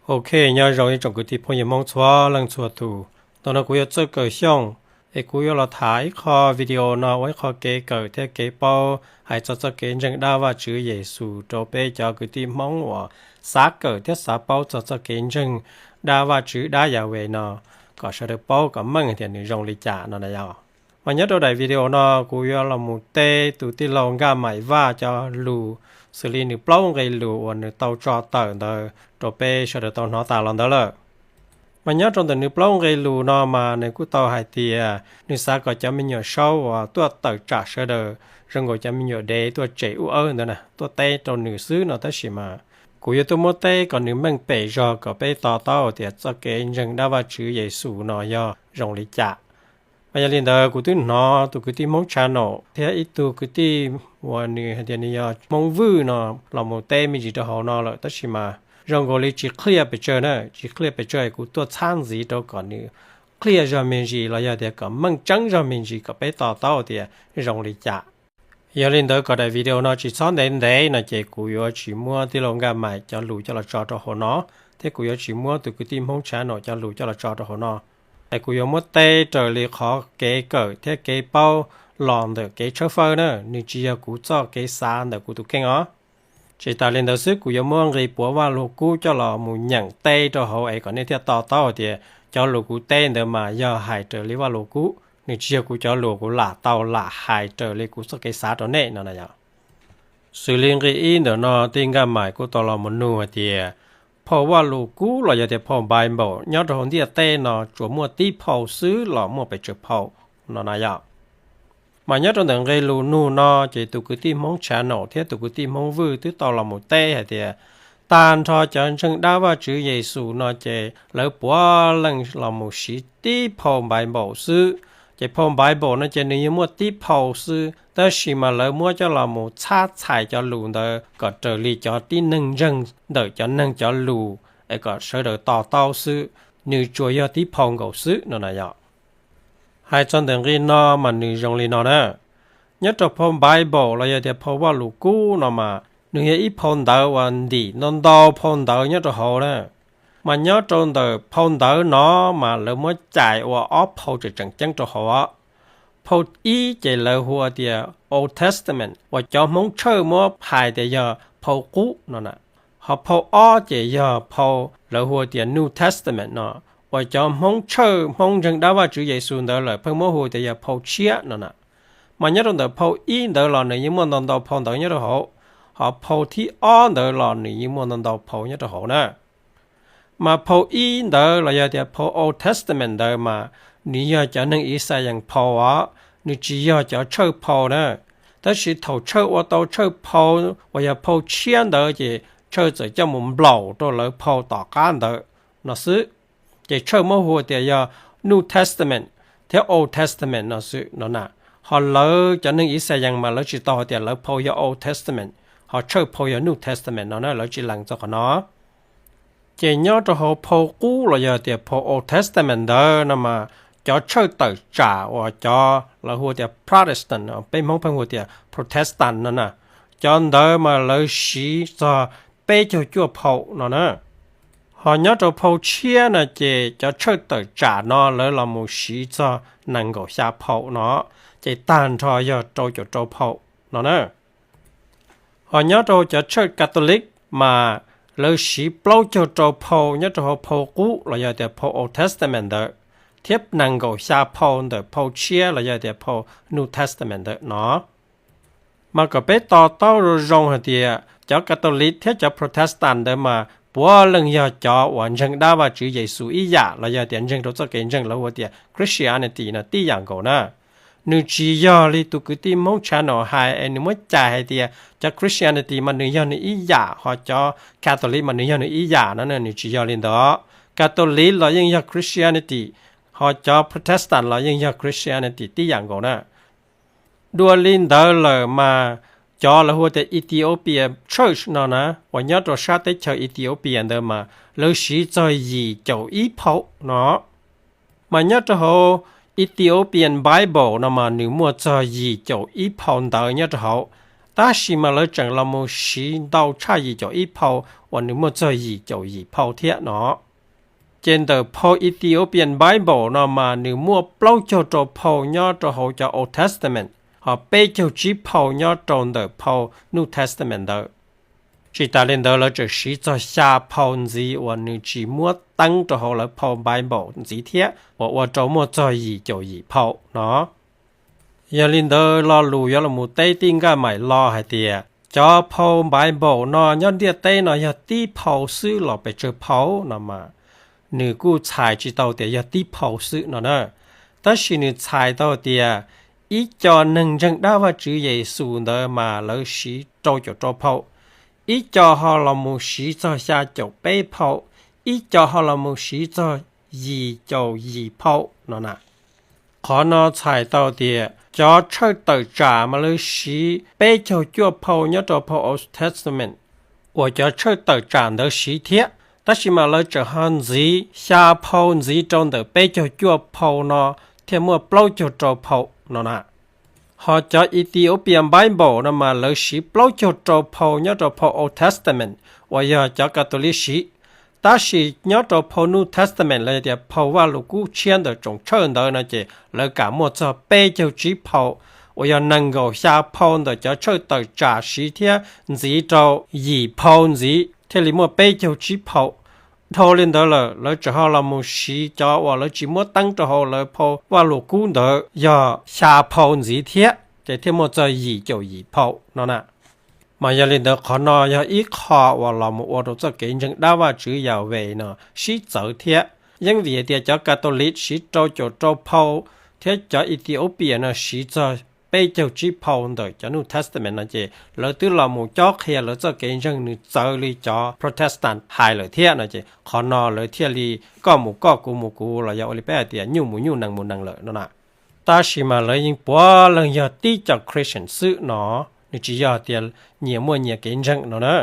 Ok, nyob zoo ib tsoom kwv tij phooj ywg Hmoob txhua leej txhua tus. Ntawm no kuv yog Txawj Kawm Xyooj, es kuv yuav los tham ib qho video no ua ib qho kev kawm thiab kev paub hais txog txoj kev ntseeg dab Vajtswv Yexus rau peb cov kwv tij Hmoob uas xav kawm thiab xav paub txog txoj kev ntseeg dab Vajtswv dab Yahweh no, kom sawv daws paub kom meej tias nws zoo li cas no na yog. Mas nyob rau daim video no kuv yuav los mus teb tus tij laug Nkaj Maim Vaj cov lus xws li nws plaub nqe lus uas nws tau tso tawm ntawd rau peb sawv daws tau hnov tas los ntawd lawm. Mas nyob rau ntawm nws plaub nqe lus no mas nws kuj tau hais tias nws xav kom cov me nyuam saub uas tuaj tawm tsam sawv daws zoo nkaus cov me nyuam dev tuaj tsem ub awb ntawd na tuaj teb rau nws xwb no tab sis mas kuv yuav tuaj muab teb kom nws meej pem zog kom peb to taub tias txoj kev ntseeg dab Vajtswv Yexus no yog zoo li cas. Mas yog li ntawd kuv twb hnov tus kwv tij Hmoob Tshav Naum thiab ib tug kwv tij uas nws hais tias nws yog Hmoob Vwj no los mus teb me ntsis rau hauv no lawm tab sis mas zoo nkaus li tsis qhia pes tsawg na, tsis qhia pes tsawg es kuv tuaj txhab ntxiv rau kom nws qhia zog me ntsis los yog tias kom meej tseeb zog me ntsis kom peb to taub tias zoo li cas. Yog li ntawd kom daim video no tsis txhob ntev ntev no ces kuv yuav tsis muab tij laug Nkaj Maim cov lus coj los tso rau hauv no, thiab kuv yuav tsis muab tus kwv tij Hmoob Tshav Naum cov lus coj los tso rau hauv no. Es kuv yuav muab teb raws li qhov kev kawm thiab kev paub los ntawm kev tshawb fawb na, nws tsis yog kuv txoj kev xav ntawm kuv tus kheej os. Tsis tas li ntawd xwb kuv yuav muab nqi puav Vaj Lug Kub coj los mus nyeem teb rau hauv es kom nej thiaj to taub hais tias cov lus kuv teb ntawd mas yog hais raws li Vaj Lug Kub, nws tsis yog kuv cov lus kuv lam tau lam hais raws li kuv txoj kev xav rau nej no na yom. Xws li nqi ib ntawm no tij Nkaj Maim kuj tau los mus nug hais tias phau Vaj Lug Kub los yog tias phau Bible nyob rau hauv ntiaj teb no tsuas muaj tib phau xwb los muaj pes tsawg phau no na yom. Mas nyob rau ntawm nqe lus nug no ces tus kwv tij Hmoob Tshav Naum thiab tus kwv tij Hmoob Vwj twb tau los mus teb hais tias tag nrho cov ntseeg dab Vajtswv Yexus no ces lawv puav leej los mus siv tib phau Bible xwb. Ces phau Bible no ces nws yeej muaj tib phau xwb tab sis mas lawv muab coj los mus txhab txhais cov lus ntawd kom raws li cov tib neeg ntseeg ntawm cov neeg cov lus es kom sawv daws to taub xwb, nws tsuas yog tib phau nkaus xwb no na yom. Hais txog ntawm nqi no mas nws zoo li no na. Nyob rau phau Bible los yog tias phau Vaj Lug Kub no mas nws yog ib phau ntawv uas ntim ntau ntau phau ntawv nyob rau hauv na. Mas nyob rau ntawm phau ntawv no mas lawv muab cais ua ob phau tseem tseem ceeb rau hauv. Phau ib ces lawv hu tias Old Testament uas cov Hmoob Tshawj muab hais tias yog phau qub no na. Ho phau ob ces yog phau lawv hu tias New Testament no uas cov Hmoob Tshawj Hmoob ntseeg dab Vajtswv Yexus ntawd lawm pheej muab hu tias yog phau tshiab no na. Mas nyob rau ntawm phau ib ntawd los nws yeej muaj ntau ntau phau ntawv nyob rau hauv, ho phau thib ob ntawd los nws yeej muaj ntau ntau phau nyob rau hauv na. Mas phau ib ntawd los yog tias phau Old Testament ntawd mas nws yog cov neeg Ixayees phau os, nws tsis yog cov Tshawj phau na. Tab sis thaum Tshawj ua tau Tshawj phau uas yog phau tshiab ntawd ces Tshawj txawm coj mus nplaum rau lawv phau tom qab ntawd no xwb. Ces Tshawj muab hu tias yog New Testament thiab Old Testament no xwb no na. Ho lawv cov neeg Ixayees mas lawv tsis tau hais tias lawv phau yog Old Testament, ho Tshawj phau yog New Testament no na, lawv tsis lees txog qhov no. Ces nyob rau hauv phau qub los yog tias phau Old Testament ntawd no mas cov Tshawj tawm tsam uas cov lawv hu tias Protestant, peb Hmoob pheej hu tias Protestant no na, cov ntawd mas lawv siv txog peb caug cuaj phau no na. Ho nyob rau phau tshiab no ces cov Tshawj tawm tsam no lawv los mus siv txog nees nkaum xya phau no, ces tag nrho yog rau caum rau phau no na. Ho nyob rau cov Tshawj Catholic mas lawv siv plaub caug rau phau nyob rau hauv phau qub los yog tias phau Old Testament ntawd, thiab nees nkaum xya phau ntawm phau tshiab los yog tias phau New Testament ntawd no. Mas kom peb to taub zoo zoo hais tias cov Catholic thiab cov Protestant ntawd mas puav leej yog cov uas ntseeg dab Vajtswv Yexus ib yam los yog tias ntseeg rau txoj kev ntseeg lawv hu tias Christianity no tib yam nkaus na. Nws tsis yog li tus kwv tij Hmoob channel hais es nws muab cais hais tias cov Christianity mas nws yog nws ib yam, ho cov Catholic mas nws yog nws ib yam no, nws tsis yog li ntawd. Catholic los yeej yog Christianity, ho cov Protestant los yeej yog Christianity tib yam nkaus na. Dua li ntawd lawm mas cov lawv hu tias Ethiopia Church no na, uas nyob rau sab teb chaws Ethiopia ntawd mas lawv siv txog yim caum ib phau no. Mas nyob rau hauv Ethiopian Bible no mas nws muaj txog yim caum ib phau ntawv nyob rau hauv, Tab sis mas lawv tseem los mus siv ntau tshaj yim caum ib phau uas nws muaj txog yim caum yim phau thiab no. Ces ntawm phau Ethiopian Bible no mas nws muaj plaub caug rau phau nyob rau hauv cov Old Testament, ho peb caug tsib phau nyob rau ntawm phau New Testament ntawd. Tsis tas li ntawd lawv tseem siv txog xya phau ntxiv uas nws tsis muab teeb rau hauv lawv phau Bible ntxiv thiab uas ua rau muaj txog yim caum yim phau no. Yog li ntawd lo lus yuav los mus teb tij nkaj maim lo hais tias cov phau Bible no nyob ntiaj teb no yog tib phau xwb los pes tsawg phau no mas, nws kuj txhais tsis tau tias yog tib phau xwb no na. Tab sis nws txhais tau tias ib co neeg ntseeg dab Vajtswv Yexus ntawd mas lawv siv rau caum rau phau, ib co ho los mus siv txog xya caum peb phau, ib co ho los mus siv txog yim caum yim phau no na. Qhov no txhais tau tias cov tshawj tawm tsam mas lawv siv peb caug cuaj phau nyob rau phau Old Testament uas cov tshawj tawm tsam ntawd siv thiab, tab sis mas lawv tseem ho ntxiv xya phau ntxiv rau ntawm peb caug cuaj phau no thiaj muaj plaub caug rau phau no na. Ho cov Ethiopian Bible no mas lawv siv plaub caug rau phau nyob rau phau Old Testament uas yog cov Catholic siv, tab sis nyob rau phau New Testament los yog tias phau Vaj Lus Kub tshiab ntawm tsoom tshawj ntawd no ces lawv kam muaj txog peb caug tsib phau, uas yog nees nkaum xya phau ntawm cov tshawj tawm tsam siv thiab ntxiv rau yim phau ntxiv thiaj li muaj peb caug tsib phau. Dhau li ntawd lawm lawv tseem ho los mus siv cov uas lawv tsis muab teeb rau hauv lawv phau Vaj Lus Kub ntawd yog xya phau ntxiv thiab ces thiaj muaj txog yim caum yim phau no na. Mas yog li ntawd qhov no yog ib qho uas los mus ua rau txoj kev ntseeg dab Vajtswv Yahweh no sib txawv thiab. Yeej vim hais tias cov Catholic siv rau caum rau phau thiab cov Ethiopia no siv txog peb caug tsib phau ntawm cov New Testament no ces lawv twb los mus cob qhia lawv txoj kev ntseeg nws txawv li cov Protestant hais lawm thiab no ces qhov no lawv thiaj li koj mus koj kuv mus kuv los yog ua li peb hais tias nyuj mus nyuj nees mus nees lawm no na. Tab sis mas lawv yeej puav leej yog tib co Christian xwb no, nws tsis yog tias nyias muaj nyias kev ntseeg no na.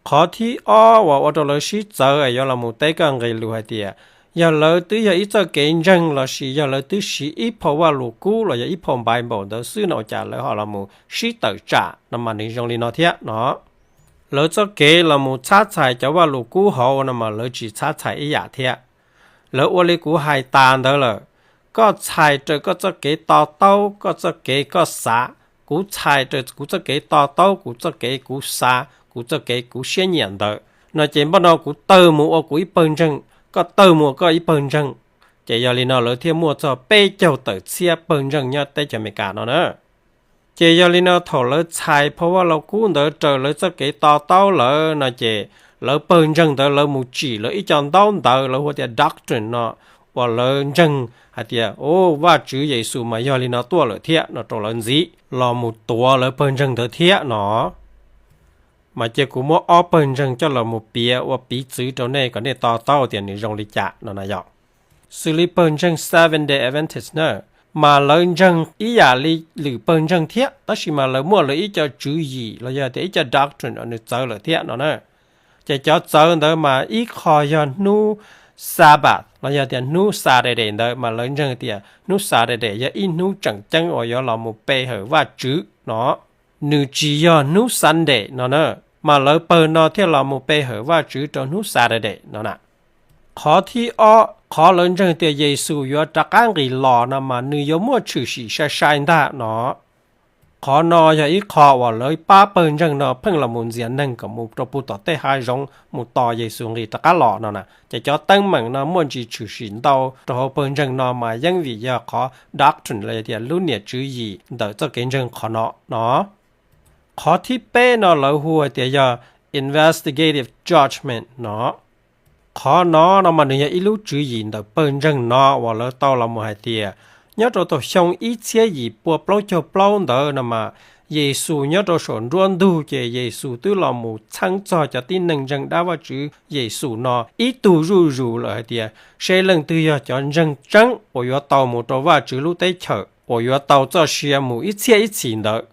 Qhov thib ob uas ua rau lawv sib txawv yuav los mus teb koj nqe lus hais tias, yog lawv twb yog ib txoj kev ntseeg lossis yog lawv twb siv ib phau Vaj Lus Kub los yog ib phau Bible ntawd xwb no ua cas lawv ho los mus sib tawm tsam no mas nws zoo li no thiab no. Lawv txoj kev los mus txhab txhais cov Vaj Lus Kub hauv no mas lawv tsis txhab txhais ib yam thiab. Lawv ua li kuv hais tas ntawd lawm, koj txhais raws koj txoj kev to taub, koj txoj kev koj xav, kuv txhais raws kuv txoj kev to taub, kuv txoj kev kuv xav, kuv txoj kev kuv siab nyiam ntawd no ces npaj no kuv tawg mus ua kuv ib pawg ntseeg, koj tawg mus ua koj ib pawg ntseeg. Ces yog li no lawv thiaj muaj txog peb caug tawm txhiab pawg ntseeg nyob teb chaws Amelikas no na. Ces yog li no thaum lawv txhais phau Vaj Lus Kub ntawd raws lawv txoj kev to taub lawm no ces lawv pawg ntseeg ntawd lawv mus tsim lawv ib co ntaub ntawv lawv hu tias doctrine no uas lawv ntseeg hais tias, u, Vajtswv Yexus mas yog li no tuaj lawm thiab no rau lawv ntxiv los mus tuav lawv pawg ntseeg ntawd thiab no. Mas cia kuv muab ob pawg ntseeg coj los mus piav ua piv txwv rau nej kom nej to taub tias nws zoo li cas no na yom. Xws li pawg ntseeg Seventh Day Adventist na, mas lawv ntseeg ib yam li lwm pawg ntseeg thiab, tab sis mas lawv muaj lawv ib co tswv yim los yog tias ib co doctrine uas nws txawv lawm thiab no na. Ces cov txawv ntawd mas ib qho yog hnub Sabbath los yog tias hnub Saturday ntawd mas lawv ntseeg tias hnub Saturday yog ib hnub tseem ceeb uas yuav los mus pe hawm Vajtswv no. Nws tsis yog hnub Sunday no na, mas lawv pawg no thiaj los mus pe hawm Vajtswv rau hnub Saturday no na. Qhov thib ob, qhov lawv ntseeg tias Yexus yuav rov qab nqis los no mas nws yuav muaj tshwm sim sai sai ntag no. Qhov no yog ib qho uas lawv pab pawg ntseeg no pheej los mus ntxias neeg kom mus rau puag tom tej hav zoov mus tos Yexus nqis rov qab los no na. Ces cov teeb meem no muaj ntsis tshwm sim ntau rau hauv pawg ntseeg no mas yeej vim yog qhov doctrine los yog tias lub niam tswv yim ntawm txoj kev ntseeg qhov no no. Qhov thib peb no lawv hu hais tias yog investigative judgment no. Qhov no no mas nws yog ib lub tswv yim ntawm pawg ntseeg no uas lawv tau los mus hais tias nyob rau thaum xyoo ib txhiab yim pua plaub caug plaub ntawd no mas Yexus nyob rau saum nruab ntug ces Yexus twb los mus txheeb txog cov tib neeg ntseeg dab Vajtswv Yexus no ib tug zuj zus lawm hais tias seb leej twg yog cov ntseeg tseeb uas yuav tau mus rau Vajtswv lub teb chaws uas yuav tau txoj sia mus ib txhiab ib txhis ntawd.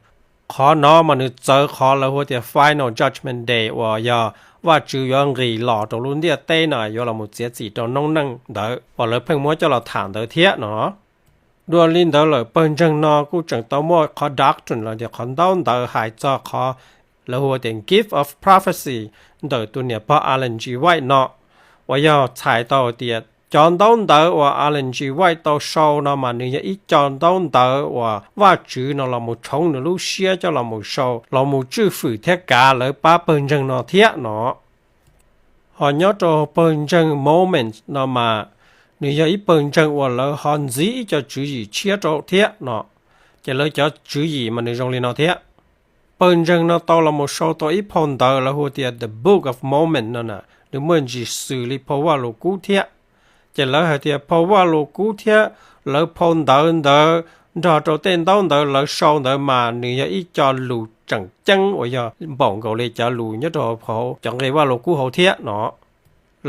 Qhov no mas nws txawv qhov lawv hu tias Final Judgment Day uas yog Vajtswv yuav nqis los rau lub ntiaj teb no yuav los mus txiav txim rau noob neej ntawd uas lawv pheej muab coj los tham ntawd thiab no. Dua li ntawd lawm, pawg ntseeg no kuj tseem tau muaj qhov doctrine los tias qhov ntaub ntawv hais txog qhov lawv hu tias gift of prophecy ntawm tus niam pog Ellen G. White no, uas yog txhais tau tias cov ntaub ntawv uas Ellen G. White tau sau no mas nws yog ib co ntaub ntawv uas Vajtswv no los mus tshoov nws lub siab coj los mus sau los mus tswj fwm thiab kav lawv pab pawg ntseeg no thiab no. Ho nyob rau pawg ntseeg Mormon no mas nws yog ib pawg ntseeg uas lawv ho ntxiv ib co tswv yim tshiab rau thiab no. Ces lawv cov tswv yim mas nws zoo li no thiab. Pawg ntseeg no tau los mus sau tau ib phau ntawv lawv hu tias The Book of Mormon no na, nws muaj ntsis xws li phau Vaj Lus Kub thiab. Ces lawv hais tias phau Vaj Lus Kub thiab lawv phau ntawv ntawd nrog rau tej ntaub ntawv lawv sau ntawd mas nws yog ib co lus tseem ceeb uas yog npaum nkaus li cov lus nyob rau hauv cov nqe Vaj Lus Kub hauv thiab no.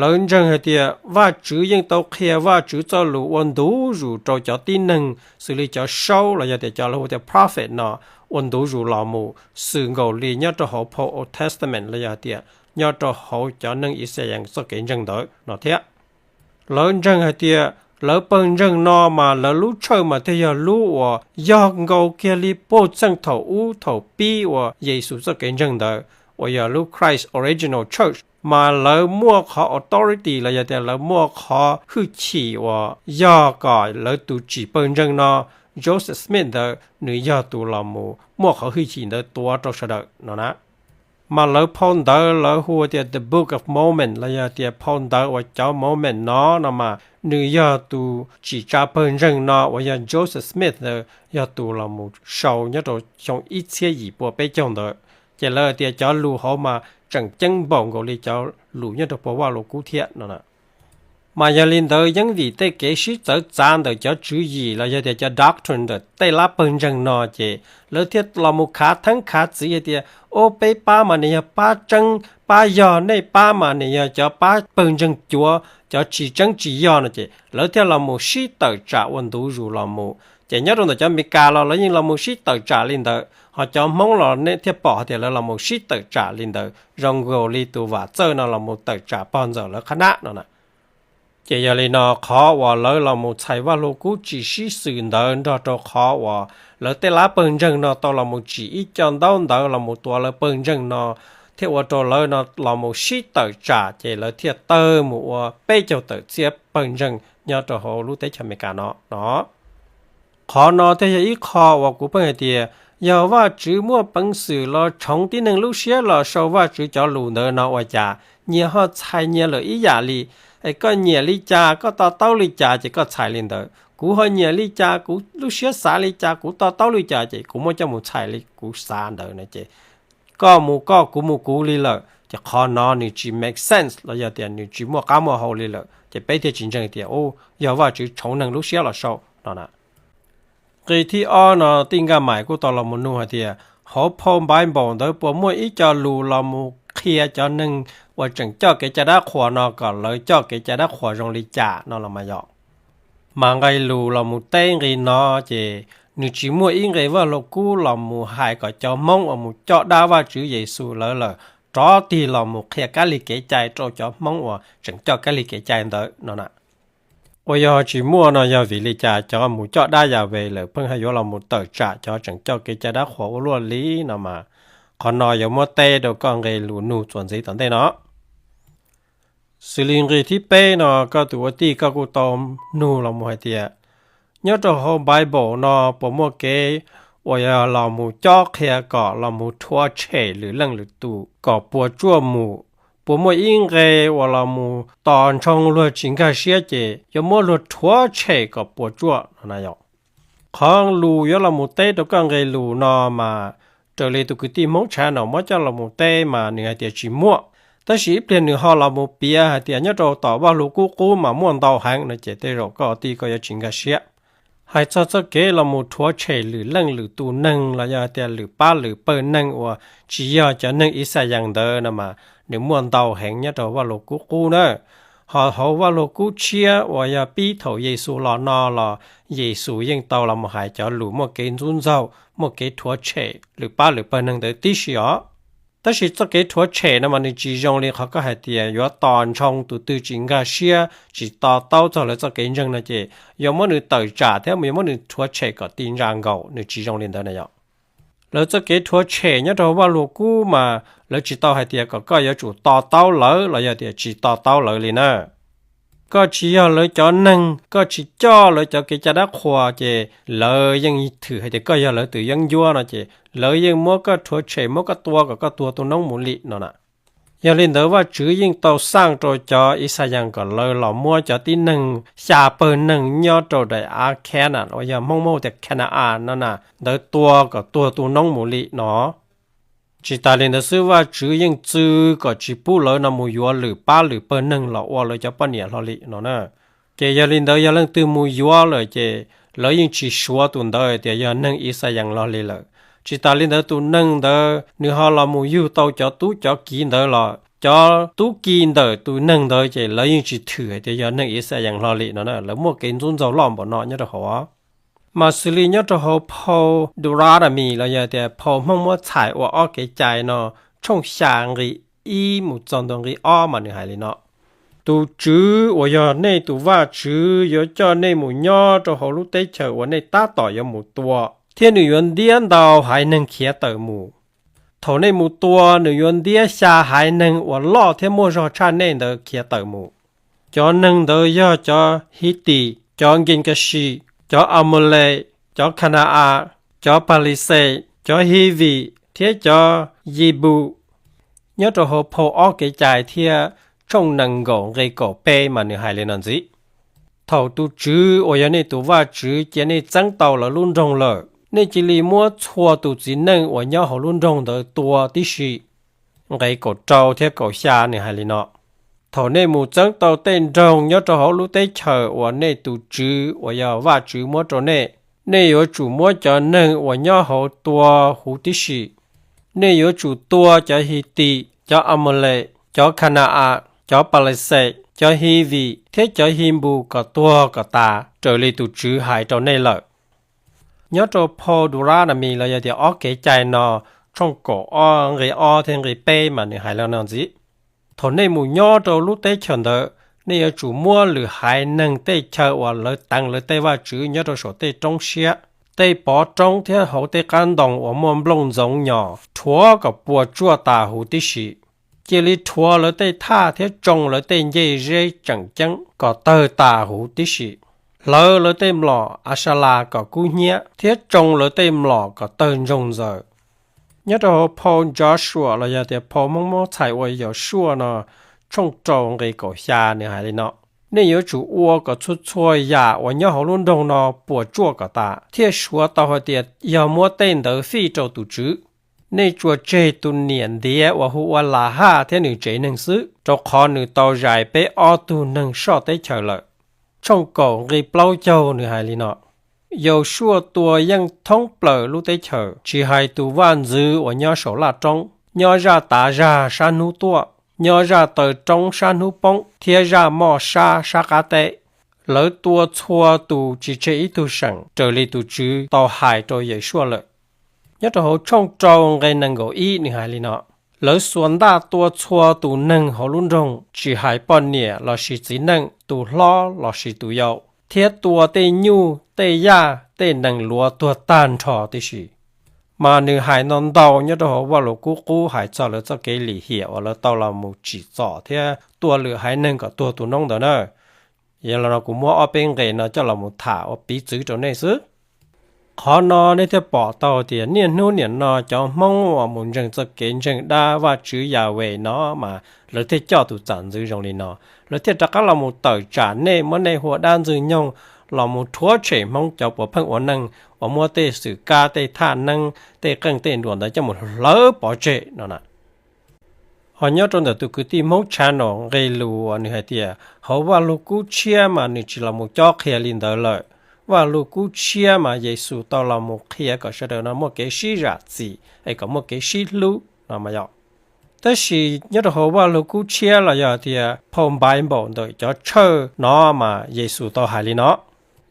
Lawv ntseeg hais tias Vajtswv yeej tau qhia Vajtswv txoj lus ua ntu zus rau cov tib neeg xws li cov saub los yog tias cov lawv hu tias prophet no ua ntu zus los mus xws nkaus li nyob rau hauv phau Old Testament los yog tias nyob rau hauv cov neeg Ixayees txoj kev ntseeg ntawd no thiab. Lawv ntseeg hais tias lawv pawg ntseeg no mas lawv lub tshawj mas thiaj yog lub uas yog nkaus kiag li puag txheej thaum ub thaum pib uas Yexus txoj kev ntseeg ntawd, uas yog lub Christ Original Church, mas lawv muaj qhov authority los yog tias lawv muaj qhov hwj chim uas yog kom lawv tus tsim pawg ntseeg no, Joseph Smith ntawd, nws yog tus los mus muaj qhov hwj chim ntawd tuav rau sawv daws no na. Mas lawv phau ntawv lawv hu tias The Book of Mormon los yog tias phau ntawv uas cov Mormon no no mas nws yog tus tsim tsa pawg ntseeg no uas yog Joseph Smith ntawd yog tus los mus sau nyob rau xyoo ib txhiab yim pua peb caug ntawd. Ces lawv tias cov lus hauv mas tseem ceeb npaum nkaus li cov lus nyob rau phau Vaj Lus Kub thiab no. Mas yog li ntawd yeej vim tej kev sib txawv txav ntawm cov tswv yim los yog tias cov doctrine ntawm tej lab pawg ntseeg no ces lawv thiaj los mus khav theeb khav txiv hais tias, o, peb pab mas nws yog pab tseeb, pab yog, nej pab mas nws yog cov pab pawg ntseeg cuav, cov tsis tseeb tsis yog no ces lawv thiaj los mus sib tawm tsam ua ntu zus los mus. Ces nyob rau ntawm cov Amelikas los lawv yeej los mus sib tawm tsam li ntawd, ho cov Hmoob los nej thiaj pom hais tias lawv los mus sib tawm tsam li ntawd zoo nkaus li tus Vam Txawj no los mus tawm tsam pog ntxawm lawv qhab nab no na. Ces yog li no qhov uas lawv los mus txhais Vaj Lus Kub tsis sib xws ntawd nrog rau qhov uas lawv tej lab pawg ntseeg no tau los mus tsim ib co ntaub ntawv los mus tuav lawv pawg ntseeg no, thiaj ua rau lawv no los mus sib tawm tsam ces lawv thiaj tawg mus ua peb caug tawm txhiab pawg ntseeg nyob rau hauv lub teb chaws Amelikas no no. Qhov no thiaj yog ib qho uas kuv pheej hais tias yog Vajtswv muaj peev xwm los tshoov tib neeg lub siab los sau Vajtswv cov lus ntawd no ua cas nyias ho txhais nyias lawm ib yam li. Es koj nyiam li cas koj to taub li cas ces koj txhais li ntawd, kuv ho nyiam li cas kuv lub siab xav li cas kuv to taub li cas ces kuv muab coj mus txhais li kuv xav ntawd no ces koj mus koj kuv mus kuv li lawm ces qhov no nws tsis make sense los yog tias nws tsis muaj qab muaj hau li lawm ces peb thiaj tsis ntseeg tias u yog Vajtswv tshoov neeg lub siab los sau no na. Nqi thib ob no Tij Nkaj Maim kuj tau los mus nug hais tias hauv phau Npaiv Npaum ntawd puas muaj ib co lus los mus qhia cov neeg uas tseem coj kev cai dab qhuas no kom lawv coj kev cai dab qhuas zoo li cas no los mas yog. Mas nqe lus los mus teb nqi no ces nws tsis muaj ib nqe Vaj Lus Kub los mus hais kom cov Hmoob uas mus coj dab Vajtswv Yexus lawv lawm rov tig los mus qhia kab lig kev cai rau cov Hmoob uas tseem coj kab lig kev cai ntawd no na. Uas yog tsis muaj no yog vim li cas cov mus coj dab Yas Ves lawm pheej haj yuav los mus tawm tsam cov tseem coj kev cai dab qhuas ua luaj li no mas, qhov no yuav muab teb rau koj nqe lus nug txuas ntxiv tom ntej no. Xws li nqi thib peb no koj tus ua tij koj kuj tau nug los mus hais tias, nyob rau hauv Npaiv Npaum no puas muaj kev uas yog los mus cob qhia kom los mus rhuav tshem lwm leej lwm tus kom puas tsuaj mus, puas muaj ib nqe uas los mus tos ntshoo luag tsis nkag siab ces yuav muab luag rhuav tshem kom puas tsuaj no na yom. Qhov lus yuav los mus teb rau koj nqe lus no mas, raws li tus kwv tij Hmoob Tshab no muab coj los mus teb mas nws hais tias tsis muaj, tab sis ib pliag nws ho los mus piav hais tias nyob rau tom Vaj Lus Kub Qub mas muaj ntau heev no ces tej zaum koj tij koj yuav tsis nkag siab. Hais txog txoj kev los mus rhuav tshem lwm leej lwm tus neeg los yog hais tias lwm pab lwm pawg neeg uas tsis yog cov neeg Ixayees ntawd no mas nws muaj ntau heev nyob rau Vaj Lus Kub Qub na. Ho hauv Vaj Lus Kub Tshiab uas yog pib thaum Yexus los no los Yexus yeej tau los mus hais cov lus muaj kev ntxub ntxaug muaj kev rhuav tshem lwm pab lwm pawg neeg ntawd tib si os. Tab sis txoj kev rhuav tshem no mas nws tsis zoo li qhov koj hais tias yuav tos ntshoo tus twg tsis nkag siab tsis to taub txog lawv txoj kev ntseeg no ces yuav muab nws tawm tsam thiab yuav muab nws rhuav tshem kom ti ntsa nkaus, nws tsis zoo li ntawd na yom. Lawv txoj kev rhuav tshem nyob rau hauv Vaj Lug Kub mas lawv tsis tau hais tias kom koj yuav tsum to taub lawv los yog tias tsis to taub lawv li na. Koj tsis yog lawv cov neeg, koj tsis coj lawv cov kev cai dab qhuas ces lawv yeej thwm hais tias koj yog lawv tus yeeb ncuab no ces lawv yeej muab koj rhuav tshem muab koj tua kom koj tuag tu noob mus li no na. Yog li ntawd Vajtswv yeej tau xaj rau cov Ixayees kom lawv los muab cov tib neeg xya pawg neeg nyob rau daim av Khenas uas yog Hmoob muab hu tias Khanaa no na ntawd tua kom tuag tu noob mus li no. Tsis tas li ntawd xwb Vajtswv yeej txwv kom tsis pub lawv no mus yuav lwm pab lwm pawg neeg los ua lawv cov poj niam hlo li no na. Ces yog li ntawd yog leej twg mus yuav lawm ces lawv yeej tsis suav tus ntawd tias yog neeg Ixayees hlo li lawm. Tsis tas li ntawd tus neeg ntawd nws ho los mus yug tau cov tub cov kiv ntawd los cov tub ki ntawm tus neeg ntawd ces lawv yeej tsis thwm hais tias yog neeg Ixayees hlo li no na. Lawv muaj kev ntxub ntxaug loj npaum no nyob rau hauv. Mas xws li nyob rau hauv phau Deuteronomy los yog tias phau Hmoob muab txhais ua ob kev cai no tshooj xya nqi ib mus txog ntua nqi ob mas nws hais li no: Tus Tswv uas yog nej tus Vajtswv yuav coj nej mus nyob rau hauv lub teb chaws uas nej tab tom yuav mus tua, thiab nws yuav ntiab ntau haiv neeg khiav tawm mus. Thaum nej mus tua, nws yuav ntiab xya haiv neeg uas loj thiab muaj zog tshaj nej ntawd khiav tawm mus. Cov neeg ntawd yog cov Hitis, cov Nkenkasi, cov Amaules, cov Khana-as, cov Palixes, cov Hivim thiab cov Yibus. Nyob rau hauv phau ob kev cai thiab tshooj nees nkaum nqe kaum peb mas nws hais li no ntxiv: Thaum tus Tswv uas yog nej tus Vajtswv cia nej txeeb tau lawv lub nroog lawm, nej cia li muab txhua tus txiv neej uas nyob hauv lub nroog ntawd tua tib si. Nqe kaum rau thiab kaum xya nws hais li no: Thaum nej mus txeeb tau tej nroog nyob rau hauv lub teb chaws uas nej tus Tswv uas yog Vajtswv muab rau nej, nej yuav tsum muab cov neeg uas nyob hauv tua huv tib si. Nej yuav tsum tua cov Hitis, cov Amaules, cov Khana-as, cov Palixes, cov Hivim thiab cov Hibus kom tuag kom tas raws li tus Tswv hais rau nej lawm. Nyob rau phau Deuteronomy los yog tias ob kev cai no tshooj kaum ob nqe ob thiab nqe peb mas nws hais li no ntxiv: Thaum nej mus nyob rau lub teb chaws ntawd, nej yuav tsum muab lwm haiv neeg tej chaw uas lawv teev lawv tej vaj tswv nyob rau saum tej roob siab, tej pov roob thiab hauv tej qab ntoo uas muaj nplooj ntxoov nyos rhuav kom puas tsuaj tas huv tib si. Cia li rhuav lawv tej thaj thiab tsoo lawv tej ncej zeb tseem ceeb kom tawg tas huv tib si. Hlawv lawv tej mlom Asalas kom kub hnyiab thiab tsoo lawv tej mlom kom tawg ntsoog ntxaws. Nyob rau hauv phau Joshua los yog tias phau Hmoob muab txhais ua Yausuaj no tshooj rau nqe kaum xya nws hais li no: Nej yuav tsum ua kom txhua txhua yam uas nyob hauv lub nroog no puas tsuaj kom tas, thiaj suav tau hais tias yog muab tej ntawd fij rau tus Tswv. Nej tsuas tseg tus niam ntiav uas hu ua Lahaj thiab nws tsev neeg xwb, rau qhov nws tau zais peb ob tug neeg soj teb chaws lawm. Tshooj kaum nqe plaub caug nws hais li no: Yausuaj tua yeej thoob plaws lub teb chaws, tsis hais tus vaj ntxwv uas nyob saum laj roob, nyob zaj tav zag sab hnub tuaj, nyob zaj taw roob sab hnub poob thiab zaj moj sab sab qab teb. Lawv tua txhua tus tsis tseg ib tug seem raws li tus Tswv tau hais rau Yausuaj lawm. Nyob rau hauv tshooj rau nqe nees nkaum ib nws hais li no: Lawv xuas ntaj tua txhua tus neeg hauv lub nroog, tsis hais poj niam lossis txiv neej, tus hlob lossis tus yau, thiab tua tej nyuj tej yaj tej nees luav tuag tag nrho tib si. Mas nws hais ntau ntau nyob rau hauv Vaj Lus Kub Qub hais txog lawv txoj kev lim hiam uas lawv tau los mus tsim txom thiab tua lwm haiv neeg kom tuag tu noob ntawd na. Yog li no kuv muab ob peb nqe no coj los mus tham ua piv txwv rau nej xwb. Qhov no nej thiaj pom tau tias niaj hnub niam no cov Hmoob uas mus ntseeg txoj kev ntseeg dab Vajtswv Yahweh no mas lawv thiaj coj tus txam ntxwv zoo li no, lawv thiaj rov qab los mus tawm tsam nej, muab nej hu ua dab ntxwg nyoog, los mus rhuav tshem Hmoob cov puav pheej ua neej uas muab tej xwm kab tej thaj neeb tej qeej tej nruas ntawd coj mus hlawv pov tseg no na. Ho nyob rau ntawm tus kwv tij Hmoob channel nqe lus uas nws hais tias hauv Vaj Lug Kub Tshiab mas nws tsis los mus cob qhia li ntawd lawm. Vaj Lug Kub Tshiab mas Yexus tau los mus qhia kom sawv daws no muaj kev sib zam txim es kom muaj kev sib hlub no mas yog. Tab sis nyob rau hauv Vaj Lug Kub Tshiab los yog tias phau Npaiv Npaum ntawm cov tshawj no mas Yexus tau hais li no.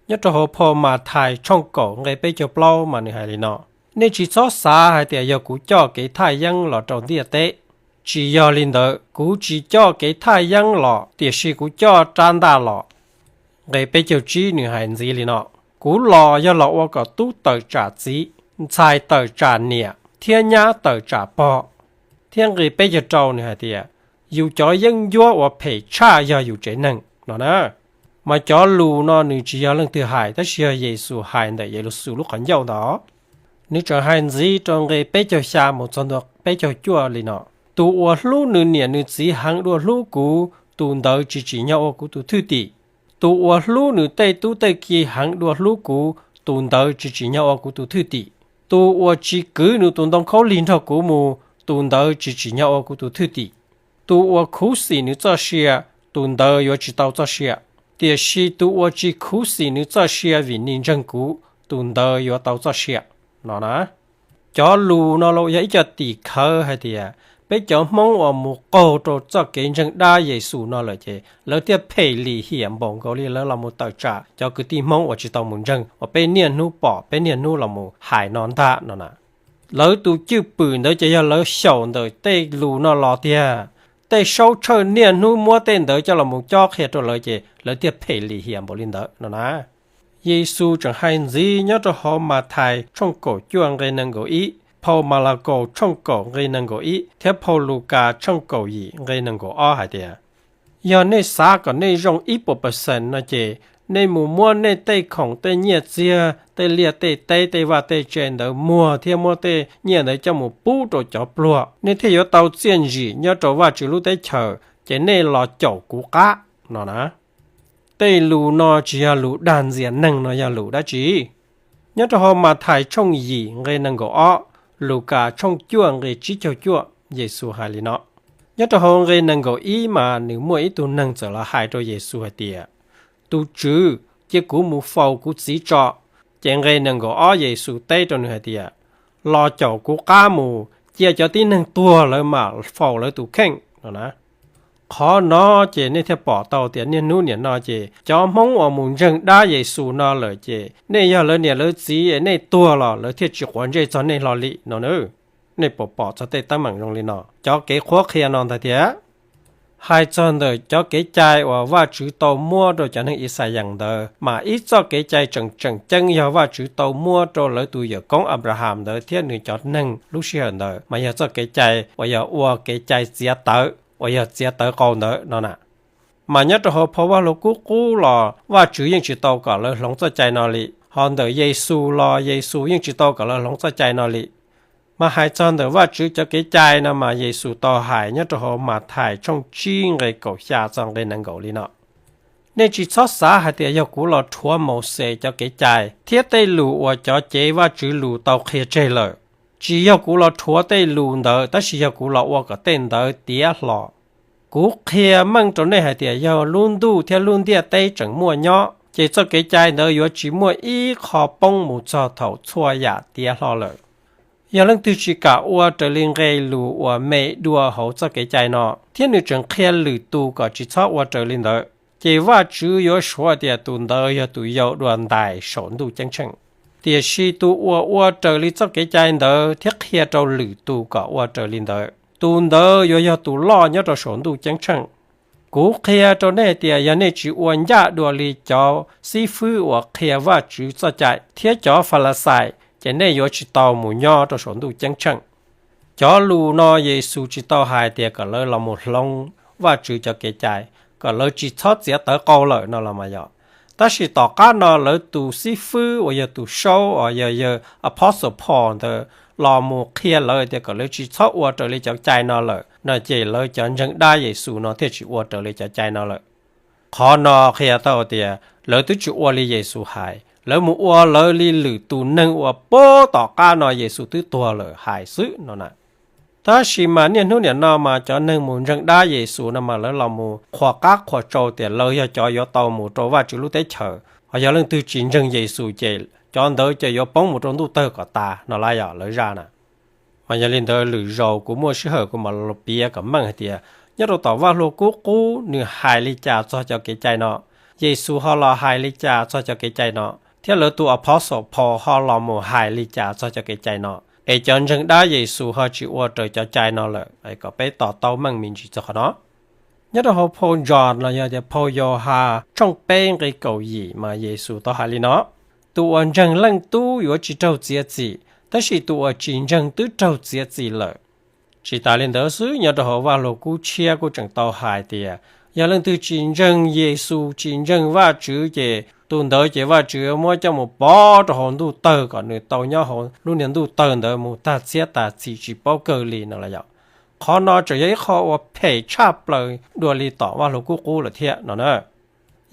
Nyob rau hauv phau Mathais tshooj kaum nqe peb caug plaub mas nws hais li no: Nej tsis txhob xav hais tias yog kuv coj kev thaj yeeb los rau ntiaj teb. Tsis yog li ntawd, kuv tsis coj kev thaj yeeb los, tiam sis kuv coj rab ntaj los. Nqe peb caug tsib nws hais ntxiv li no: Kuv los yog los ua kom tub tawm tsam txiv, ntxhais tawm tsam niam, thiab nyab tawm tsam pog. Thiab nqe peb caug rau nws hais tias: Yus cov yeeb ncuab uas phem tshaj yog yus tsev neeg no na. Mas cov lus no nws tsis yog leej twg hais, tab sis yog Yexus hais ntawm Yexus lub qhov ncauj ntawd. Nws tseem hais ntxiv rau nqe peb caug xya mus txog ntua peb caug cuaj li no: Tus uas hlub nws niam nws txiv heev dua hlub kuv, tus ntawd tsis tsim nyog ua kuv tus thwj tim. Tus uas hlub nws tej tub tej ki heev dua hlub kuv, tus ntawd tsis tsim nyog ua kuv tus thwj tim. Tus uas tsis kwv nws tus ntoo khaub lig nrog kuv mus, tus ntawd tsis tsim nyog ua kuv tus thwj tim. Tus uas khuv xim nws txoj sia, tus ntawd yuav tsis tau txoj sia, tiam sis tus uas tsis khuv xim nws txoj sia vim nws ntseeg kuv, tus ntawd yuav tau txoj sia no na. Cov lus no los yog ib co tim khawv hais tias peb cov Hmoob uas mus qaug rau txoj kev ntseeg dab Yexus no lawm ces lawv thiaj phem lim hiam npaum nkaus li lawv los mus tawm tsam cov kwv tij Hmoob uas tsis tau mus ntseeg uas peb niaj hnub pom peb niaj hnub los mus hais no ntag no na. Lawv tus cwj pwm ntawd ces yog lawv xyaum ntawm tej lus no los tiag. Tej saub tshawj niaj hnub muab tej ntawd coj los mus cob qhia rau lawv ces lawv thiaj phem lim hiam npaum li ntawd no na. Yexus tseem hais ntxiv nyob rau hauv Mathais tshooj kaum cuaj nqe nees nkaum ib, phau Malakaus tshooj kaum nqe nees nkaum ib thiab phau Lukas tshooj kaum yim nqe nees nkaum ob hais tias: Yog nej xav kom nej zoo ib puas percent no ces nej mus muab nej tej khoom tej nyiaj txiag, tej liaj tej teb, tej vaj tej tse ntawd muag thiab muab tej nyiaj ntawd coj mus pub rau cov pluag, nej thiaj yuav tau txiaj ntsim nyob rau Vajtswv lub teb chaws, ces nej los caum kuv qab no na. Tej lus no tsis yog lus dag ntxias neeg no yog lus dab tsi? Nyob rau hauv Mathais tshooj yim nqe nees nkaum ob, Lukas tshooj cuaj nqe tsib caug cuaj, Yexus hais li no. Nyob rau hauv nqe nees nkaum ib mas nws muaj ib tug neeg txawm los hais rau Yexus hais tias: Tus Tswv, cia kuv mus faus kuv txiv tso. Ces nqe nees nkaum ob Yexus teb rau nws hais tias: Los caum kuv qab mus, cia cov tib neeg tuag lawv mam faus lawv tus kheej no na. Qhov no ces nej thiaj pom tau tias niaj hnub niam no ces cov Hmoob uas mus ntseeg dab Yexus no lawm ces nej yog lawv niam lawv txiv es nej tuag los lawv thiaj tsis quav ntsej txog nej hlo li no na. Nej puas pom txog tej teeb meem zoo li no, cov kev qhuab qhia no ntag tiag? Hais txog ntawm cov kev cai uas Vajtswv tau muab rau cov neeg Yixalayees ntawd mas ib txoj kev cai tseem tseem ceeb yog Vajtswv tau muab rau lawv tus yawm koob Anplahas ntawd thiab nws cov neeg lub sij hawm ntawd mas yog txoj kev cai uas yog ua kev cai txiav tawv, uas yog txiav tawv qau ntawd no na. Mas nyob rau hauv phau Vaj Lug Kub Qub los Vajtswv yeej tsis tau kom lawv hloov txoj cai no li, ho ntawm Yexus los Yexus yeej tsis tau kom lawv hloov txoj cai no li. Mas hais txog ntawm Vajtswv cov kev cai no mas Yexus tau hais nyob rau hauv Mathais tshooj tsib nqe kaum xya txog nqe nees nkaum li no: Nej tsis txhob xav hais tias yog kuv los rhuav Mauxes cov kev cai thiab tej lus uas cov cev Vajtswv lus tau qhia tseg lawm. Tsis yog kuv los rhuav tej lus ntawd, tab sis yog kuv los ua kom tej ntawd tiav hlo. Kuv qhia meej rau nej hais tias yog lub ntuj thiab lub ntiaj teb tseem muaj nyob, ces txoj kev cai ntawd yuav tsis muaj ib qho poob mus txog thaum txhua yam tiav hlo lawm. Yog leej twg tsis kam ua raws li nqe lus uas me dua hauv txoj kev cai no, thiab nws tseem qhia lwm tus kom tsis txhob ua raws li ntawd, ces Vajtswv yuav suav tias tus ntawd yog tus yau dua ntais saum ntuj ceeb tsheej. Tiam sis tus uas ua raws li txoj kev cai ntawd thiab qhia rau lwm tus kom ua raws li ntawd, tus ntawd yuav yog tus loj nyob rau saum ntuj ceeb tsheej. Kuv qhia rau nej tias yog nej tsis ua ncaj dua li cov xib fwb uas qhia Vajtswv txoj cai thiab cov Falixais, ces nej yuav tsis tau mus nyob rau saum ntuj ceeb tsheej. Cov lus no Yexus tsis tau hais tias kom lawv los mus hloov Vajtswv cov kev cai, kom lawv tsis txhob txiav tawv qau lawm no los mas yog. Tab sis tom qab no lawv tus xib fwb uas yog tus saub uas yog yawg Apostle Paul ntawd los mus qhia lawv tias kom lawv tsis txhob ua raws li cov cai no lawm no, ces lawv cov ntseeg dab Yexus no thiaj tsis ua raws li cov cai no lawm. Qhov no qhia tau tias lawv twb tsis ua li Yexus hais, lawv mus ua lawv li lwm tus neeg uas puag tom qab no Yexus twb tuag lawm hais xwb no na. Tab sis mas niaj hnub niam no mas cov neeg mus ntseeg dab Yexus no mas lawv los mus qhuas qab qhuas tsau tias lawv yog cov yuav tau mus rau Vajtswv lub teb chaws, ho yog leej twg tsis ntseeg Yexus ces cov ntawd ces yuav poob mus rau ntuj tawg kom tas no lawm yom, lawv zaj na. Mas yog li ntawd lwm zaus kuv muaj sij hawm kuv mam los piav kom meej hais tias nyob rau tom Vaj Lug Kub Qub nws hais li cas txog cov kev cai no, Yexus ho los hais li cas txog cov kev cai no. thiab lawv tus apostle Paul ho los mus hais li cas txog cov kev cai no, es cov ntseeg dab Yexus ho tsis ua raws cov cai no lawm, kom peb to taub meej me ntsis txog qhov no. Nyob rau hauv phau John los yog tias phau Yauhas tshooj peb nqe kaum yim mas Yexus tau hais li no: Tus uas ntseeg Leej Tub yuav tsis raug txiav txim, tab sis tus uas tsis ntseeg twb raug txiav txim lawm. Tsis tas li ntawd xwb, nyob rau hauv Vaj Lug Kub Tshiab kuj tseem tau hais tias yog leej twg tsis ntseeg Yexus, tsis ntseeg Vajtswv, ces tus ntawd ces Vajtswv yuav muab coj mus pov rau hauv ntuj tawg kom nws tau nyob hauv lub niag ntuj tawg ntawd mus tag txhiab tag txhis tsis paub kawg li no los yog. Qhov no tseem yog ib qho uas phem tshaj plaws dua li tom Vaj Lug Kub Qub lawm thiab no na.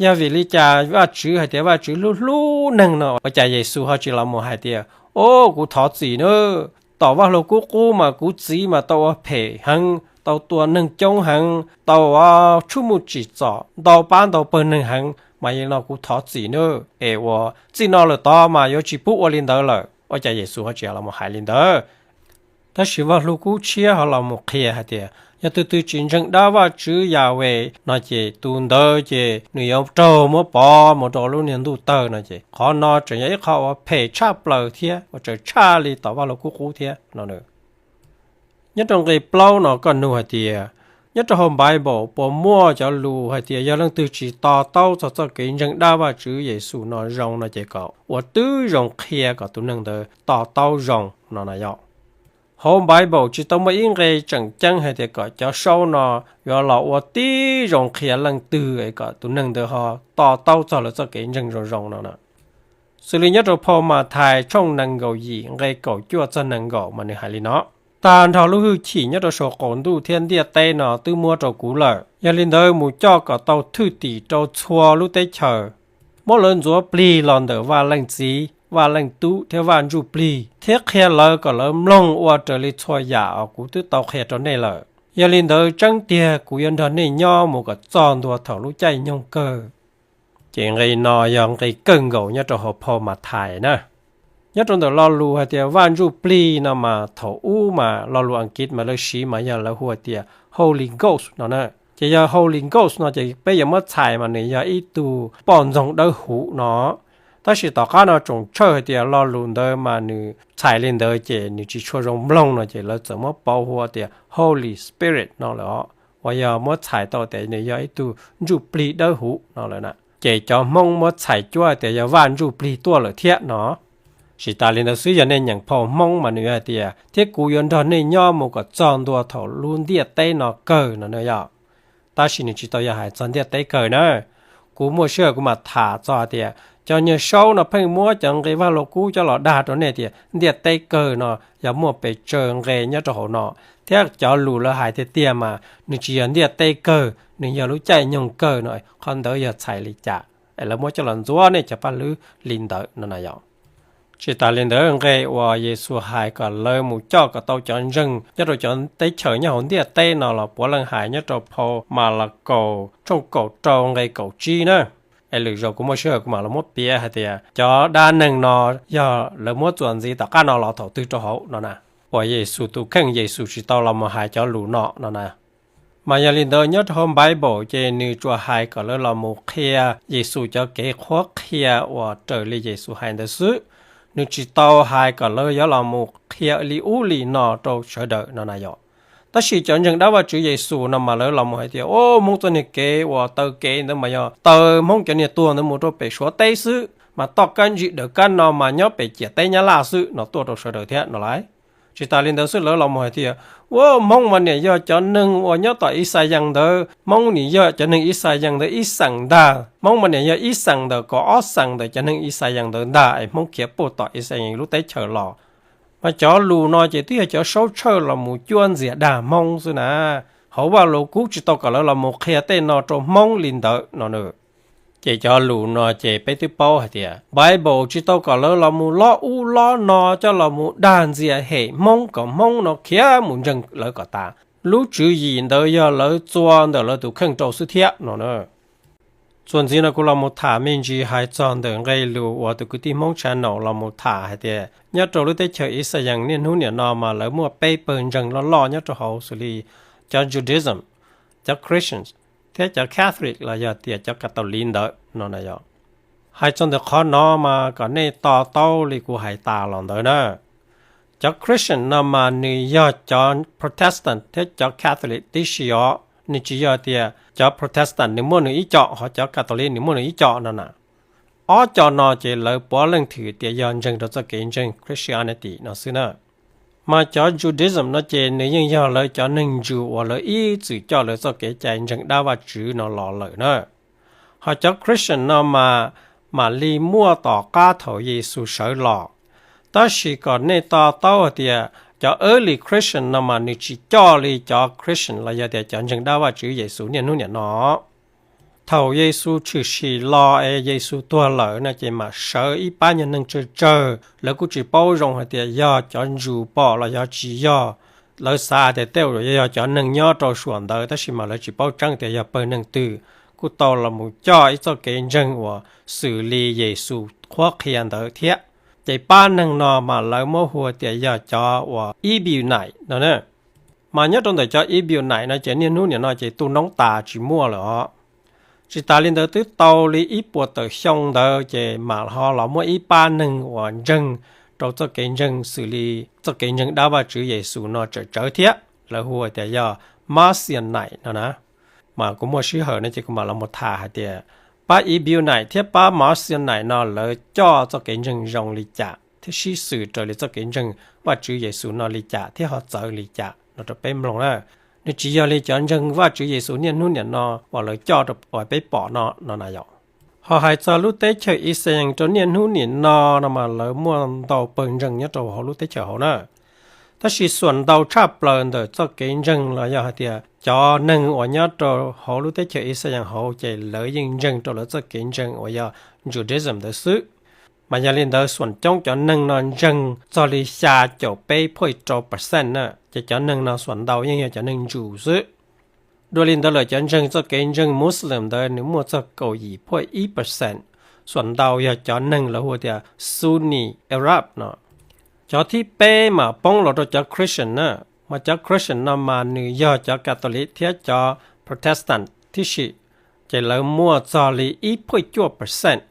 Yog vim li cas Vajtswv hais tias Vajtswv hlub hlub neeg no, ua cas Yexus ho tsis los mus hais tias, O, kuv thov txim na, tom Vaj Lug Kub Qub mas kuv txiv mas tau ua phem heev, tau tua neeg coob heev, tau ua tshuaj muaj tsim txom ntau pab ntau pawg neeg heev, mas yog li no kuv thov txim na, es ua txij no lawm tod mas yuav tsis pub ua li ntawd lawm? Ua cas Yexus ho tsis los mus hais li ntawd? Tab sis Vaj Lug Kub Tshiab ho los mus qhia hais tias yog tus twg tsis ntseeg dab Vajtswv Yahweh no ces tus ntawd ces nws yuav raug muab pov mus rau lub niag ntuj tawg no ces qhov no tseem yog ib qho uas phem tshaj plaws thiab uas tseem tshaj li tom Vaj Lug Kub Qub thiab no. Nyob rau nqe plaub no koj nug hais tias, nyob rau hauv Bible puas muaj cov lus hais tias yog leej twg tsis to taub txog txoj kev ntseeg dab Vajtswv Yexus no zoo no ces kom ua tib zoo qhia kom tus neeg ntawd to taub zoo no na yom? Hauv Bible tsis tau muaj ib nqe tseem ceeb hais tias kom cov saub no yuav los ua tib zoo qhia leej twg es kom tus neeg ntawd ho to taub txog lawv txoj kev ntseeg zoo zoo no na. Xws li nyob rau phau Mathais tshooj nees nkaum yim nqe kaum cuaj txog nees nkaum mas nws hais li no: Tag nrho lub hwj chim nyob rau saum qaum ntuj thiab ntiaj teb no twb muab rau kuv lawm. Yog li ntawd mus coj kom tau thwj tim rau txhua lub teb chaws, muab lawv ntxuav plig los ntawm Vaj Leej Txiv, Vaj Leej Tub thiab Vaj Ntsujplig, thiab qhia lawv kom lawv mloog ua raws li txhua yam uas kuv twb tau qhia rau nej lawm. Yog li ntawd tseeb tiag kuv yuav nrog nej nyob mus kom txog ntua thaum lub caij nyoog kawg. Ces nqe no yog nqe kawg nkaus nyob rau hauv phau Mathais na. Nyob rau ntawm lo lus hais tias Vaj Ntsujplig no mas thaum ub mas lo lus Askiv mas lawv siv mas yog lawv hu tias Holy Ghost no na. Ces yog Holy Ghost no ces peb yuav muab txhais mas nws yog ib tug poj ntxoog dawb huv no. Tab sis tom qab no tsoom tshawj hais tias lo lus ntawd mas nws txhais li ntawd ces nws tsis tshua zoo mloog no ces lawv txawm muab pauv hu tias Holy Spirit no lawm os, uas yog muab txhais tau tias nws yog ib tug ntsuj plig dawb huv no lawm na. Ces cov Hmoob muab txhais cuab tias yog Vaj Ntsujplig tuaj lawm thiab no. Tsis tas li ntawd xwb, yog nej nyeem phau Hmoob mas nws yuav hais tias thiab kuv yuav nrog nej nyob mus kom txog ntua thaum lub ntiaj teb no kawg no na yom. Tab sis nws tsis tau yog hais txog ntiaj teb kawg na. Kuv muaj sij hawm kuv mam tham txog hais tias cov niag saub no pheej muab cov nqe Vaj Lug Kub coj los dag rau nej tias ntiaj teb kawg no yog muaj pes tsawg nqe nyob rau hauv no, thiab cov lus lawv hais tiag tiag mas nws tsis yog ntiaj teb kawg, nws yog lub caij nyoog kawg no. Qhov ntawd yog txhais li cas es lawv muab coj los ntxuav nej cov paj hlwb li ntawd no na yom? Tsis tas li ntawd, nqe uas Yexus hais kom lawv mus coj kom tau cov ntseeg nyob rau cov teb chaws nyob hauv ntiaj teb no los puav leej hais nyob rau phau Malakaus tshooj kaum rau nqe kaum tsib na. Es lwm zaus kuv muaj sij hawm kuv mam los muab piav hais tias cov dab neeg no yog lawv muab txuas ntxiv tom qab no los thaum twg rau hauv no na. Uas Yexus tus kheej Yexus tsis tau los mus hais cov lus no no na. Mas yog li ntawd nyob rau hauv Bible ces nws tsuas hais kom lawv los mus qhia Yexus cov kev qhuab qhia uas raws li Yexus hais ntawd xwb. Nws tsis tau hais kom lawv yuav los mus qhia li ub li no rau sawv daws no na yom. Tab sis cov ntseeg dab Vajtswv Yexus no mas lawv los mus hais tias, O, Hmoob txoj niag kev uas taw kev ntawd mas yog taw Hmoob cov niag tuag ntawd mus rau pem Suav teb xwb, mas toj kab ntsig dawm kab no mas nyob pem ciam teb Nyab Laj xwb no tuaj rau sawv daws thiab no lauj. Tsis tas li ntawd xwb, lawv los mus hais tias, Ua, Hmoob mas niam yog cov neeg uas nyob tom Ixayees ntawd, Hmoob niam yog cov neeg Ixayees ntawd ib xeem ntag, Hmoob mas niam yog ib xeem ntawm kaum ob xeem ntawm cov neeg Ixayees ntawd ntag es Hmoob khiav puag tom Ixayees lub teb chaws los. Mas cov lus no ces twb yog cov saub tshawj los mus cuab ntxias dag Hmoob xwb na. Hauv Vaj Lus Kub tsis tau kom lawv los mus qhia tej no rau Hmoob li ntawd no na. Ces cov lus no ces peb twb paub hais tias Bible tsis tau kom lawv los mus lob ub lob no coj los mus dag ntxias hem Hmoob kom Hmoob no khiav mus ntseeg lawv kom tas. Lub tswv yim ntawd yog lawv txua ntawm lawv tus kheej rau xwb thiab no na. Txuas ntxiv no kuv los mus tham me ntsis hais txog ntawm nqe lus uas tus kwv tij Hmoob Channel los mus tham hais tias nyob rau lub teb chaws Ixayees niaj hnub niam no mas lawv muaj peb pawg ntseeg loj loj nyob rau hauv xws li cov Judaism, cov Christians, thiab cov Catholic los yog tias cov Catholic ntawd no na yom. Hais txog ntawm qhov no mas kom nej to taub li kuv hais tas los ntawd na. Cov Christian no mas nws yog cov Protestant thiab cov Catholic tib si os, nws tsis yog tias cov Protestant nws muaj nws ib co ho cov Catholic nws muaj nws ib co no na. Ob co no ces lawv puav leej thwm tias yog ntseeg rau txoj kev ntseeg Christianity no xwb na. Mas cov Judaism no ces nws yeej yog lawv cov neeg Jew uas lawv ib txwm coj lawv txoj kev cai ntseeg dab Vajtswv no los lawm na. Ho cov Christian no mas mam li muaj tom qab thaum Yexus sawv los. Tab sis kom nej to taub hais tias cov early Christian no mas nws tsis coj li cov Christian los yog tias cov ntseeg dab Vajtswv Yexus niaj hnub niam no. Thaum Yexus tshwm sim los es Yexus tuag lawm no ces mam sawv ib pab nyuag neeg tsawg tsawg, lawv kuj tsis paub zoo hais tias yog cov Jew pom los yog tsis yog. Lawv xav hais tias tej zaum yog cov neeg nyob rau suam ntawd tab sis mas lawv tsis paub tseeb tias yog pawg neeg twg, kuj tau los mus coj ib txoj kev ntseeg uas xws li Yexus qhuab qhia ntawd thiab. Ces pab neeg no mas lawv muab hu tias yog cov uas Ebionite no na. Mas nyob rau ntawm cov Ebionite no ces niaj hnub niam no ces tu noob tas tsis muaj lawm os. Tsis tas li ntawd twb tau li ib puas tawm xyoo ntawd ces mam ho los muaj ib pab neeg uas ntseeg rau txoj kev ntseeg xws li txoj kev ntseeg dab Vajtswv Yexus no tsawm tsawv thiab, lawv hu tias yog Marcionite no na. Mas kuv muaj sij hawm no ces kuv mam los mus tham hais tias pab Ebionite thiab pab Marcionite no lawv coj txoj kev ntseeg zoo li cas thiab sib xws raws li txoj kev ntseeg Vajtswv Yexus no li cas thiab ho txawv li cas no rau peb mloog na. Nws tsis yog li cov ntseeg Vajtswv Yexus niaj hnub niam no uas lawv coj rau uas peb pom no no na yom. Ho hais txog lub teb chaws Ixayees rau niaj hnub niam no no mas lawv muaj ntau pawg ntseeg nyob rau hauv lub teb chaws hauv na. Tab sis xuam ntau tshaj plaws ntawm txoj kev ntseeg los yog hais tias cov neeg uas nyob rau hauv lub teb chaws Ixayees hauv ces lawv yeej ntseeg rau lawv txoj kev ntseeg uas yog Judaism ntawd xwb. Mas yog li ntawd xuam coob cov neeg no ntseeg txog li xya caum peb phuaj rau percent na, ces cov neeg no xuam ntau yeej yog cov neeg Jew xwb. Dua li ntawd lawm cov ntseeg txoj kev ntseeg Muslim ntawd nws muaj txog kaum yim phuaj ib percent, xuam ntau yog cov neeg lawv hu tias Sunni Arab no. Cov thib peb mas poob los rau cov Christian na, mas cov Christian no mas nws yog cov Catholic thiab cov Protestant tib si, ces lawv muaj txog li ib phuaj cuaj percent.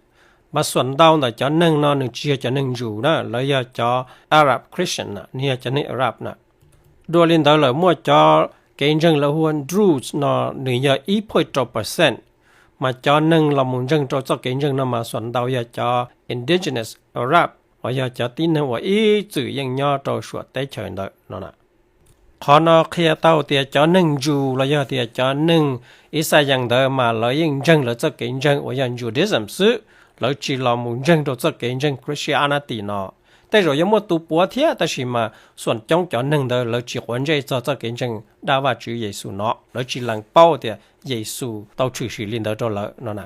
Mas xuam ntau ntawm cov neeg no nws tsis yog cov neeg Jew na, lawv yog cov Arab Christian na, nws yog cov neeg Arab na. Dua li ntawd lawm muaj cov kev ntseeg lawv hu ua Druze no nws yog ib phuaj rau percent. Mas cov neeg los mus ntseeg rau txoj kev ntseeg no mas xuam ntau yog cov indigenous Arab uas yog cov tib neeg uas ib txwm yeej nyob rau suam teb chaws ntawd no na. Qhov no qhia tau tias cov neeg Jew los yog tias cov neeg Ixayees ntawd mas lawv yeej ntseeg lawv txoj kev ntseeg uas yog Judaism xwb, lawv tsis los mus ntseeg rau txoj kev ntseeg Christianity no. Tej zaum yuav muaj tus puav thiab tab sis mas xuam coob cov neeg ntawd lawv tsis quav ntsej txog txoj kev ntseeg dab Vajtswv Yexus no, lawv tsis lees paub tias Yexus tau tshwm sim li ntawd rau lawv no na.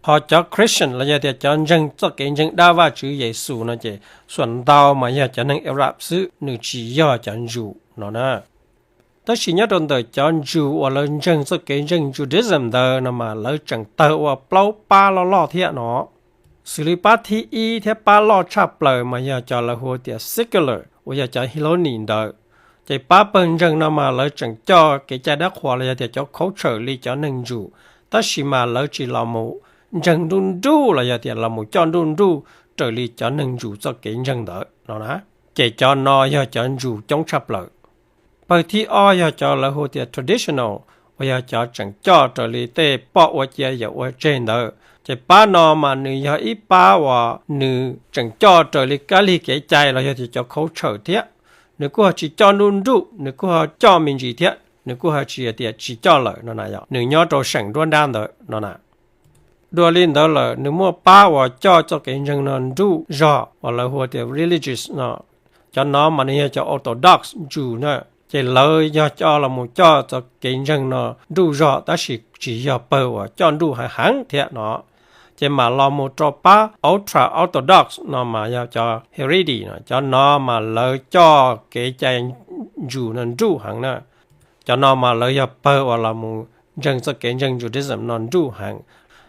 Ho cov Christian los yog tias cov ntseeg txoj kev ntseeg dab Vajtswv Yexus no ces xuam ntau mas yog cov neeg Arab xwb, nws tsis yog cov Jew no na. Tab sis nyob rau ntawm cov Jew uas lawv ntseeg txoj kev ntseeg Judaism ntawd no mas lawv tseem tawg ua plaub pab loj loj thiab no. Xws li pab thib ib thiab pab loj tshaj plaws mas yog cov lawv hu tias secular uas yog cov Hiloni ntawd. Ces pab pawg ntseeg no mas lawv tseem coj kev cai dab qhuas los yog tias cov culture li cov neeg Jew, tab sis mas lawv tsis los mus ntseeg nruj nruj los yog tias los mus coj nruj nruj raws li cov neeg Jew txoj kev ntseeg ntawd no na. Ces cov no yog cov Jew coob tshaj plaws. Pawg thib ob yog cov lawv hu tias traditional, uas yog cov tseem coj raws li tej poj ua cia yawm ua tseg ntawd. Ces pab no mas nws yog ib pab uas nws tseem coj raws li kab lig kev cai los yog tias cov culture thiab. Nws kuj ho tsis coj nruj nruj, nws kuj ho coj me ntsis thiab, nws kuj ho tsis tias tsis coj lawm no na, yog nws nyob rau seem nruab nrab ntawd no na. Dua li ntawd lawm nws muaj pab uas coj txoj kev ntseeg no nruj zog uas lawv hu tias religious no. Cov no mas nws yog cov Orthodox Jew na, ces lawv yog coj los mus coj txoj kev ntseeg no nruj zog tab sis tsis yog pawg uas coj nruj heev heev thiab no. Ces mam los mus rau pab Ultra Orthodox no mas yog cov Haredi no, cov no mas lawv coj kev cai Jew no nruj heev na. Cov no mas lawv yog pawg uas los mus ntseeg txoj kev ntseeg Judaism no nruj heev.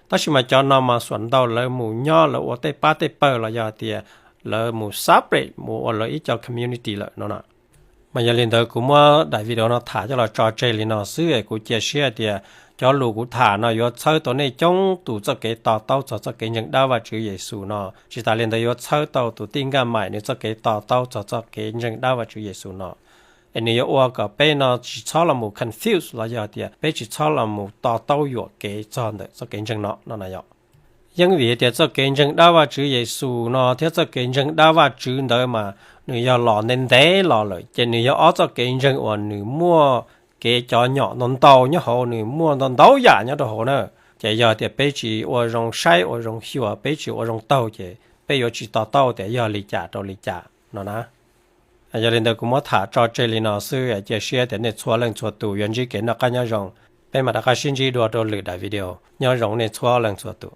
Tab sis mas cov no mas xuam ntau lawv mus nyob lawv ua tej pab tej pawg los yog tias lawv mus separate mus ua lawv ib co community lawm no na. Mas yog li ntawd kuv muab daim video no tham coj los tso tseg li no xwb es kuv cia siab hais tias Cov lus kuv tham no yuav txhawb tau nej coob tus txoj kev to taub txog txoj kev ntseeg dab Vajtswv Yexus no, tsis tas li ntawd yuav txhawb tau tus tij Nkaj Maim nws txoj kev to taub txog txoj kev ntseeg dab Vajtswv Yexus no. Es nws yuav ua kom peb no tsis txhob los mus confuse los yog tias peb tsis txhob los mus to taub yuam kev txog ntawm txoj kev ntseeg no no na yom. Yeej vim tias txoj kev ntseeg dab Vajtswv Yexus no thiab txoj kev ntseeg dab Vajtswv ntawd mas nws yog los ntev ntev los lawm, ces nws yog ob txoj kev ntseeg uas nws muaj kev cov nyom ntau ntau nyob hauv, nws muaj ntau ntau yam nyob rau hauv na. Ces yog tias peb tsis ua zoo saib ua zoo xyuas, peb tsis ua zoo taug ces peb yuav tsis to taub tias yog li cas rau li cas no na. Yog li ntawd kuv muab tham tso tseg li no xwb, cia siab tias nej txhua leej txhua tus yuav ntsib kev noj qab nyob zoo. Peb mam rov qab sib ntsib dua rau lwm daim video. Nyob zoo nej txhua leej txhua tus.